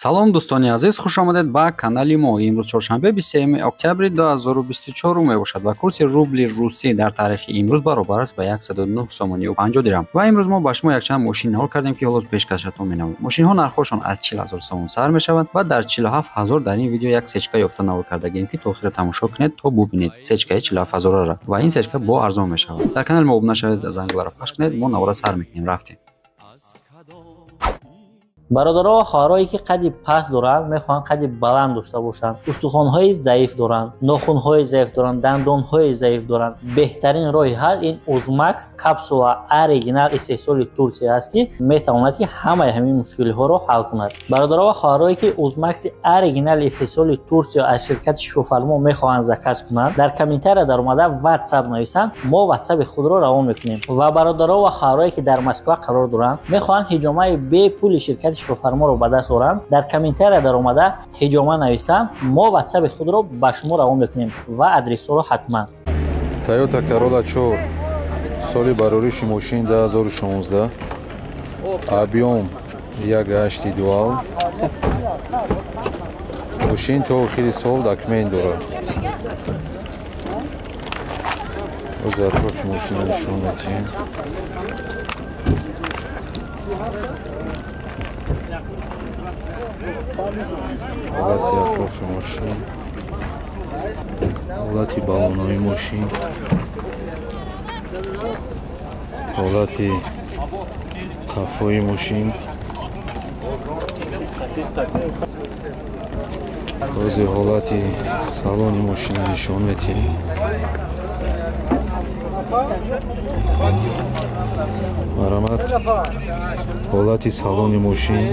Салом дӯстони азиз, хуш омадед ба канали мо. Имрӯз чоршанбе 23 октябри 2024 мебошад ва курси рубли русӣ дар таърихи имрӯз баробар аст ба 109 сомонию 50 дирам. Ва имрӯз мо ба шумо якчанд мошин навор кардем, ки ҳоло пешкашатон менамоем. Мошинҳо нархҳошон аз 40 ҳазор сомон сар мешаванд ва дар 47 ҳазор дар ин видео як сечка ёфта навор кардагием, ки то охира тамошо кунед то бубинед сечкаи 47 ҳазорара ва ин сечка бо арзон мешавад. Дар канали мо обуна шавед, зангларо пахш кунед, мо навора сар мекунем. Рафтем. Бародаро ва хоҳарое ки қади паст доранд, мехоҳанд қади баланд дошта бошанд, устухонҳои заиф доранд, нохунҳои заиф доранд, дандонҳои заиф доранд, беҳтарин роҳи ҳал ин Узмакс капсула оригинал истеҳсоли Турсия аст, ки метавонад ки ҳамаи ҳамин мушкилиҳоро ҳал кунад. Бародаро ва хоҳарое ки Узмакси оригинал истеҳсоли Турсия аз ширкати Шифофармо мехоҳанд заказ кунанд, дар комментария даромада WhatsApp нависанд, мо WhatsApp худро равон мекунем. Ва бародаро ва хоҳарое ки дар Москва қарор доранд, мехоҳанд ҳиҷомаи бепули ширкати Шифофарморо ба даст оранд, дар комментария даромада ҳиҷома нависанд, мо WhatsApp худро ба шумо равон мекунем ва адресҳоро ҳатман. Toyota Corolla 4, соли барориши мошин 2016, объем 1.8 дуал. Мошин то охири сол документ дорад. Боз атрофи мошина нишон медиҳем. Ҳолати атрофи мошин, ҳолати баллонҳои мошин, ҳолати қафои мошин. Бози ҳолати салони мошина нишон медиҳем. Марамат, ҳолати салони мошин.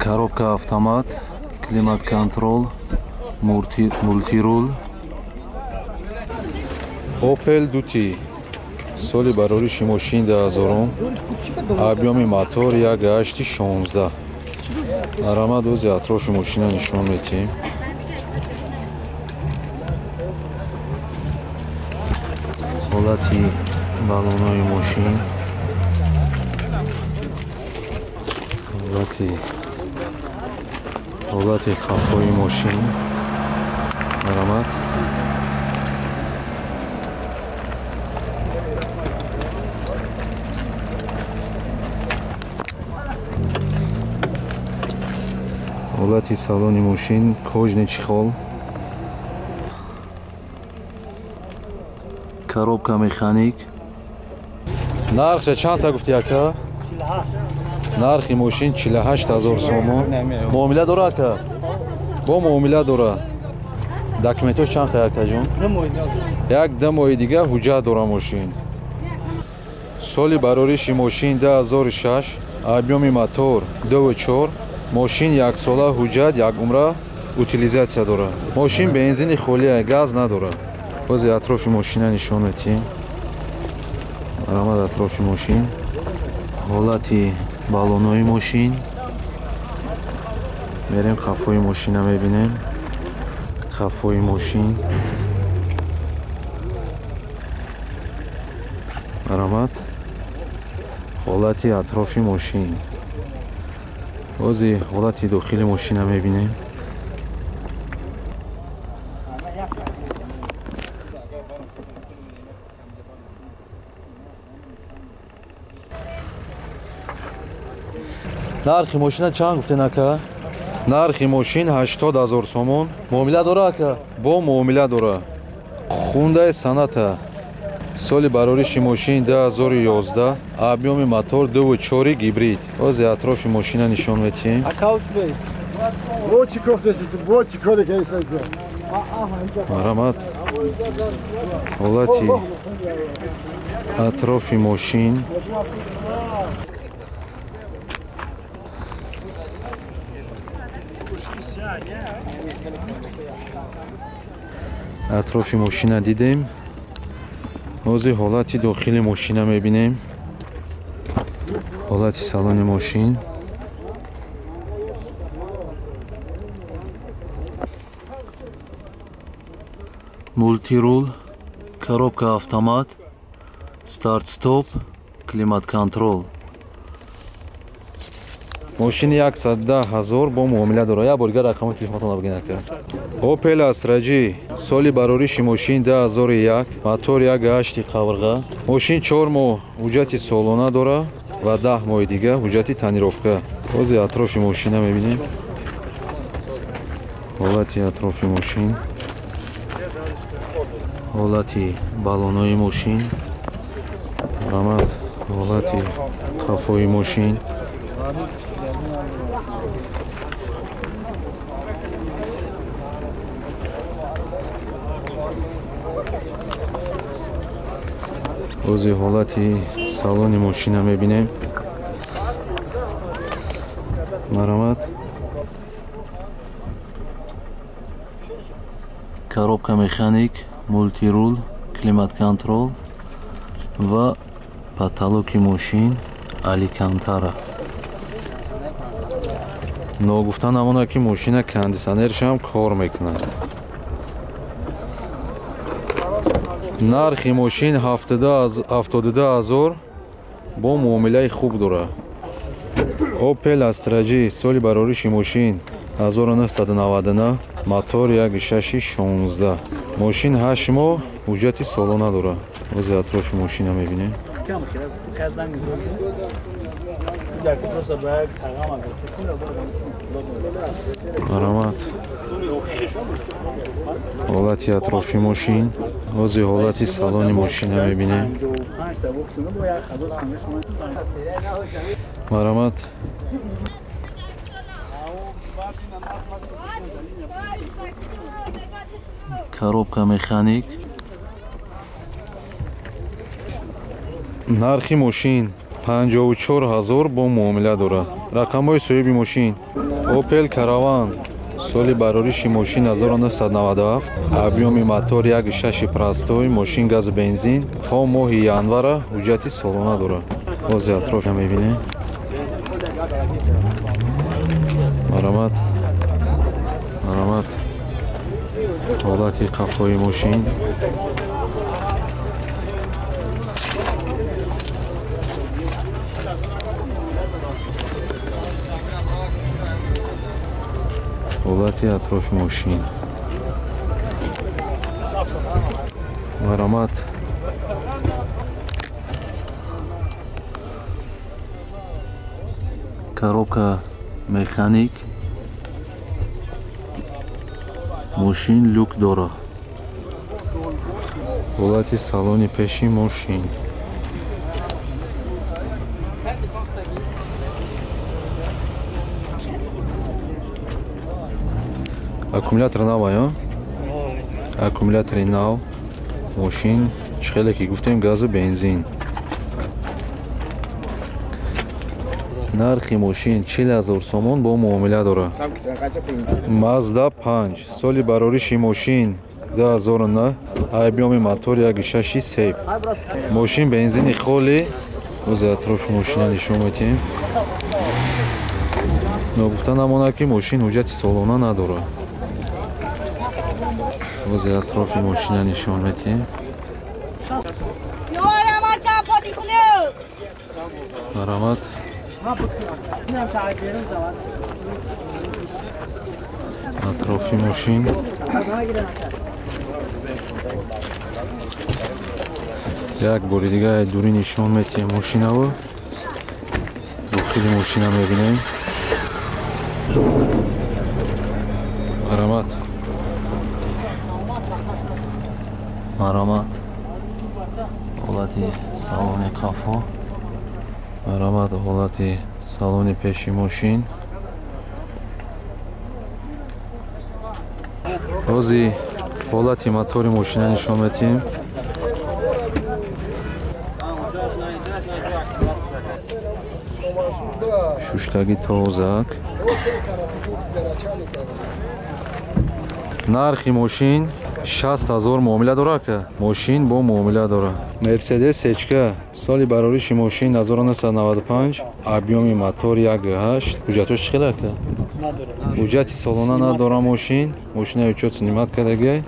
Коробка автомат, климат контрол, мультирул. Opel Duty, соли барориши мошин 2000, объёми мотор 1.8 16. Марамат, ози атрофи мошина нишон медиҳем. Ҳолати баллонҳои мошин, ҳолати қафои мошин. Марамат, ҳолати салони мошин, кожный чехол, коробка механик. Нархша чандта гуфти ака? Нархи мошин 48 ҳазор сомон. Муомила дора ака? Бо муомила дора. Документош чандта акаҷон? Як ду моҳи дига ҳуҷҷат дора мошин. Соли барориши мошин 2006, объёми мотор 2.4, мошин яксола ҳуҷҷат, як умра утилизатсия дорад. Мошин бензини холия, газ надорад. Бози атрофи мошина нишон медиҳем. Марамад, атрофи мошин, ҳолати баллонҳои мошин. Мерем қафои мошина мебинем. Қафои мошин. Марамад, ҳолати атрофи мошин. Бози ҳолати дохили мошина мебинем. Нархи мошина чанд гуфтен ака? Нархи мошин 80 ҳазор сомон. Муомила дора ака? Бо муомила дора. Хундай Соната, соли барориши мошин 2011, объёми мотор 2.4 гибрид. Бози атрофи мошина нишон медиҳем. Марамат, ҳолати атрофи мошин. Атрофи мошина дидем. Бози ҳолати дохили мошина мебинем. Ҳолати салони мошин. Мультирул, коробка автомат, Старт стоп, климат контрол. Мошини 110 000 бо муомила дора. Як бор дигар рақами телефонтонро бигин ака. Opel Astra G соли барориши мошин 2001, мотор 1.8 қабырға. Мошин 4 моҳ ҳуҷҷати солона дора ва 10 моҳи дига ҳуҷҷати тонировка. Бози атрофи мошина мебинем. Ҳолати атрофи мошин, ҳолати баллонҳои мошин, рамат, ҳолати қафои мошин. Бози ҳолати салони мошина мебинем. Марамат. Коробка механик, мултирул, климат-контрол ва потолоки мошин алькантара. Ногуфта намонад, ки мошина кондитсионершам кор мекунад. Нархи мошин 72 000 бо муомилаи хуб дорад. Opel Astra G соли барориши мошин 1999, мотор 1.6 16. Мошин 8 моҳ ҳуҷҷати солона дорад. Бози атрофи мошина мебинем. Марамат. Ҳолати атрофи мошин, бози ҳолати салони мошина мебинем. Марамат. Коробка механик. Нархи мошин 54 000 бо муомила дорад. Рақамҳои соҳиби мошин: Opel Caravan соли барориши мошин 1997, объёми мотор 1.6 простой, мошин газ бензин, то моҳи январа ҳуҷҷати солона дорад. Бози атроф мебинем. Марамат. Марамат. Ҳолати қафои мошин. Ҳолати атрофи мошин. Марамат. Коробка механик. Мошин люк дора. Ҳолати салони пеши мошин. Аккумулятор нав, ё? Аккумулятори нав. Мошин чӣ хеле ки гуфтем газу бензин. Нархи мошин 40 000 сомон бо муомила дорад. Mazda 5 соли барориши мошин 2009, объёми мотор 1.6 сеп. Мошин бензини холӣ. Бози атрофи мошина нишон медиҳем. Ногуфта намонад, ки мошин ҳуҷҷати солона надорад. Бози атрофи мошина нишон медиҳем. Марамат. Атрофи мошин. Як бори дига дурӣ нишон медиҳем мошинаво. Дохили мошина мебинем. Марамат. Марамат. Ҳолати салони қафо. Марамат. Ҳолати салони пеши мошин. Бози ҳолати мотори мошина нишон медиҳем. Шуштаги тозак. Нархи мошин 60 000 муомила дорад ка? Мошин бо муомила дорад. Мерседес Сечка соли барориши мошин 1995, объёми мотор 1.8. Ҳуҷҷатош чӣ хел ака? Ҳуҷҷати солона надора мошин. Мошина учёт снимать кардагиай.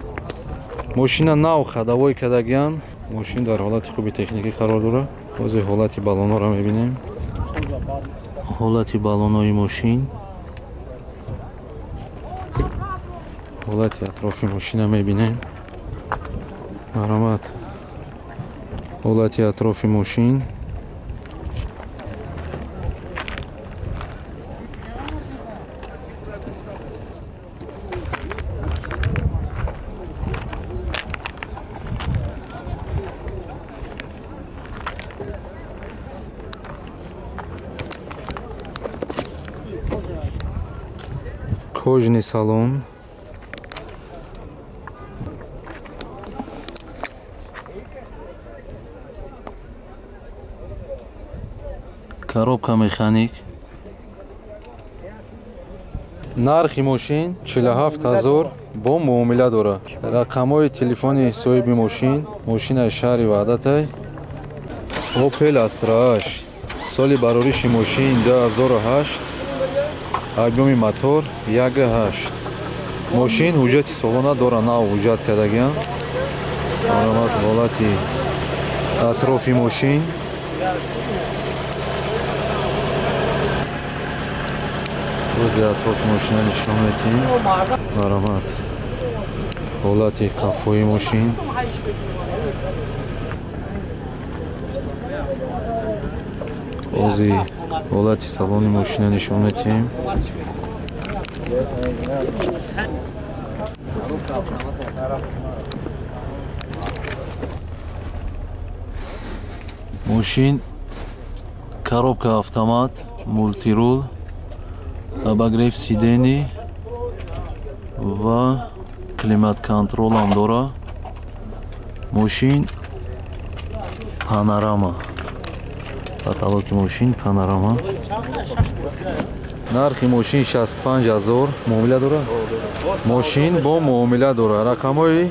Мошина нав ходовой кардагиан. Мошин дар ҳолати хуби техникӣ қарор дорад. Ҳозир ҳолати баллонҳоро мебинем. Ҳолати баллонҳои мошин. Ҳолати атрофи мошина мебинем. Марҳамат. Ҳолати атрофи мошин. Кожаный салон. Коробка механик. Нархи мошин 47 000 бо муомила дорад. Рақамҳои телефони соҳиби мошин. Мошинаи шаҳри Ваҳдатай. Opel Astra 8. Соли барориши мошин 2008. Объёми мотор 1.8. Мошин ҳуҷҷати солона дорад, нав ҳуҷҷат кардагиам. Марҳамат, ҳолати атрофи мошин. Рӯзи атрофи мошина нишон медиҳем. Марҳамат, ҳолати қафои мошин. Ози ҳолати салони мошина нишон медиҳем. Мошин коробка автомат, мултирул, обогрев сидений ва климат-контрол ҳам дорад. Мошин панорама. Потолоки мошин панорама. Нархи мошин 65 000. Муомила дорад? Мошин бо муомила дорад. Рақамҳои